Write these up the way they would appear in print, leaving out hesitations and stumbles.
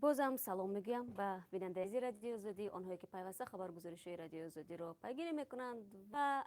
Бозам салом мегӯям ба бинандаи Радиои Озодӣ, онҳое ки пайваста хабаргузоришҳои Радиои Озодиро пайгирӣ мекунанд ва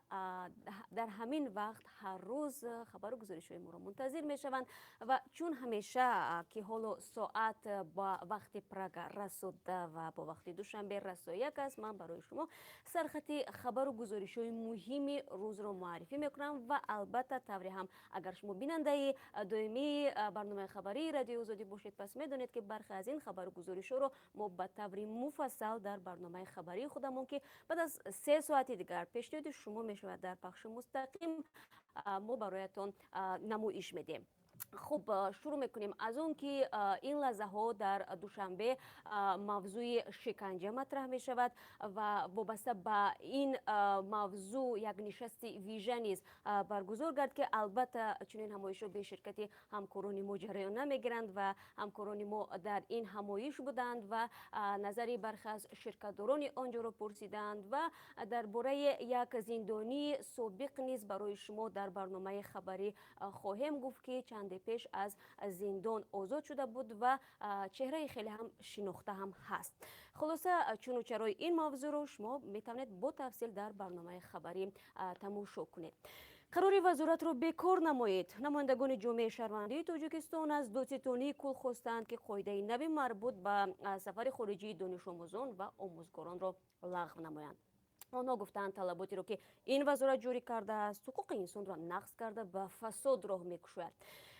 дар ҳамин вақт ҳар рӯз хабару гузоришҳои моро мунтазир мешаванд. Ва чун ҳамеша, ки ҳоло соат ба вақти Прага расо 10 ва бо вақти Душанбе расо 1 аст, ман барои шумо сархати хабару гузоришҳои муҳими рӯзро муаррифӣ мекунам. Ва албатта, тавре ҳам агар шумо бинандаи доимии барномаи хабарии Радиои Озодӣ бошед, пас медонед, ки бархе аз ин хабару гузоришҳоро мо ба таври муфассал дар барномаи хабарии худамон, ки баъд аз 3 соати дигар пешниҳоди шумо мешавад дар пахши мустақим, мо бароятон намоиш медиҳем. Хуб, шурӯъ мекунем аз он ки ин лаҳзаҳо дар Душанбе мавзӯи шиканҷа матраҳ мешавад ва вобаста ба ин мавзӯъ як нишасти вижа низ баргузор гард, ки албатта чунин ҳамоишҳо бе ширкати ҳамкорони мо ҷараён намегиранд. Ва ҳамкорони мо дар ин ҳамоиш буданд ва назари бархе аз ширкатдорони он ҷоро пурсиданд ва дар бораи як зиндонии собиқ низ барои шумо дар барномаи хабарӣ хоҳем гуфт, ки чанде пеш аз зиндон озод шуда буд ва чеҳраи хеле ҳам шинохта ҳам ҳаст. Хулоса, чуну чарои ин мавзӯъро шумо метавонед бо тафсил дар барномаи хабарӣ тамошо кунед. Қарори вазоратро бекор намоед. Намояндагони ҷомеаи шаҳрвандии Тоҷикистон аз Додситонии кул хостанд, ки қоидаи нави марбут ба сафари хориҷии донишомӯзон ва омӯзгоронро лағв намоянд. Онҳо гуфтаанд, талаботеро, ки ин вазорат ҷорӣ кардааст, ҳуқуқи инсонро нақз карда, ба фасод роҳ мекушояд.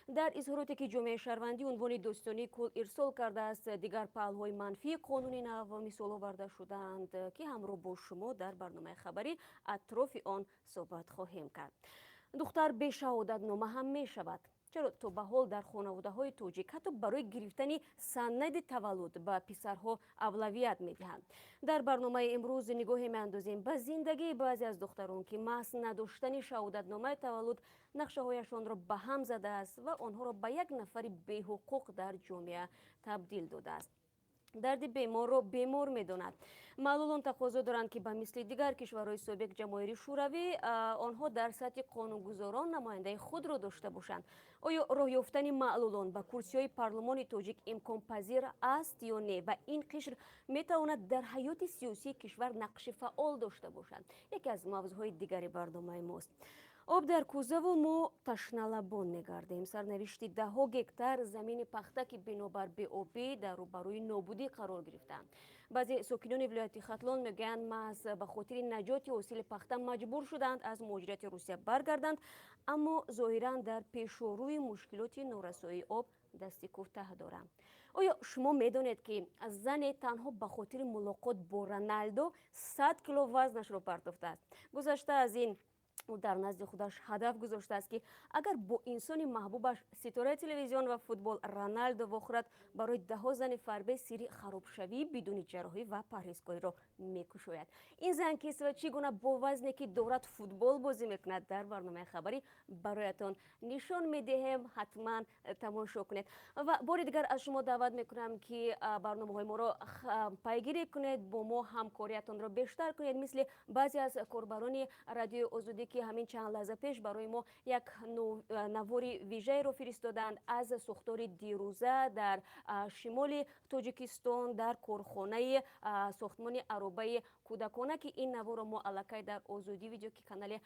Дар изҳороте, ки ҷомеаи шаҳрвандӣ унвони Додситонии кул ирсол кардааст, дигар паҳлӯҳои манфии қонуни нав мисол оварда шудаанд, ки ҳамроҳ бо шумо дар барномаи хабарӣ атрофи он суҳбат хоҳем кард. Духтар бешаҳодатнома ҳам мешавад. Чаро то ба ҳол дар хонаводаҳои тоҷик ҳатто барои гирифтани санади таваллуд ба писарҳо авлавият медиҳанд? Дар барномаи имрӯз нигоҳе меандозем ба зиндагии баъзе аз духтарон, ки маҳз надоштани шаҳодатномаи таваллуд нақшаҳояшонро ба ҳам задааст ва онҳоро ба як нафари беҳуқуқ дар ҷомеа табдил додааст. Дарди беморро бемор медонад. Маълулон тақозо доранд, ки ба мисли дигар кишварҳои собиқ Ҷамоҳири Шӯравӣ онҳо дар сатҳи қонунгузорон намояндаи худро дошта бошанд. Оё роҳ ёфтани маълулон ба курсиҳои парлумони тоҷик имконпазир аст ё не ва ин қишр метавонад дар ҳаёти сиёсии кишвар нақши фаъол дошта бошад, яке аз мавзӯъҳои дигари барномаи мост. Об дар кӯзаву мо ташналабон мегардем. Сарнавишти даҳҳо гектар замини пахта, ки бинобар беобӣ дар рӯбарӯи нобудӣ қарор гирифтаанд. Баъзе сокинони вилояти Хатлон мегӯянд, маҳз ба хотири наҷоти ҳосили пахта маҷбур шуданд аз муҳоҷирати Русия баргарданд, аммо зоҳиран дар пешорӯи мушкилоти норасоии об дасти кӯтаҳ доранд. Оё шумо медонед, ки зане танҳо ба хотири мулоқот бо Роналдо 100 кило вазнашро партофтааст? Гузашта аз ин, ӯ дар назди худаш ҳадаф гузоштааст, ки агар бо инсони маҳбубаш, ситораи телевизион ва футбол Роналдо вохӯрад, барои даҳҳо зани фарбе сирри харобшавии бидуни ҷарроҳӣ ва парҳезкориро мекушояд. Ин зан кист ва чӣ гуна бо вазне, ки дорад, футбол бозӣ мекунад, дар барномаи хабарӣ бароятон нишон медиҳем. Ҳатман тамошо кунед. Ва бори дигар аз шумо даъват мекунам, ки барномаҳои моро пайгирӣ кунед, бо мо ҳамкориятонро бештар кунед, мисли баъзе аз корбарони Радиои Озодӣ, ки ҳамин чанд лаҳза пеш барои мо як навори вижаеро фиристоданд аз сӯхтори дирӯза дар шимоли Тоҷикистон, дар корхонаи сохтмони аробаи кӯдакона, ки ин наворро мо аллакай дар Озодӣ Видео, ки канали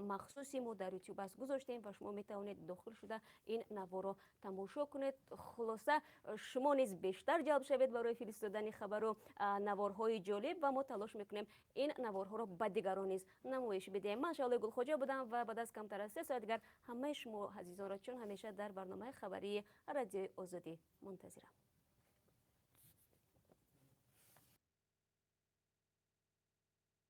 махсуси мо дар Ютуб аст, гузоштем ва шумо метавонед дохил шуда ин наворро тамошо кунед. Хулоса, шумо низ бештар ҷалб шавед барои фиристодани хабару наворҳои ҷолиб ва мо талош мекунем ин наворҳоро ба дигарон низ намоиш бидиҳем. Ман Шаҳлои Гулхоҷа будам ва баъд аз камтар аз 3 соат дигар ҳамаи шумо азизонро чун ҳамеша дар барномаи хабарии Радиои Озодӣ мунтазирам.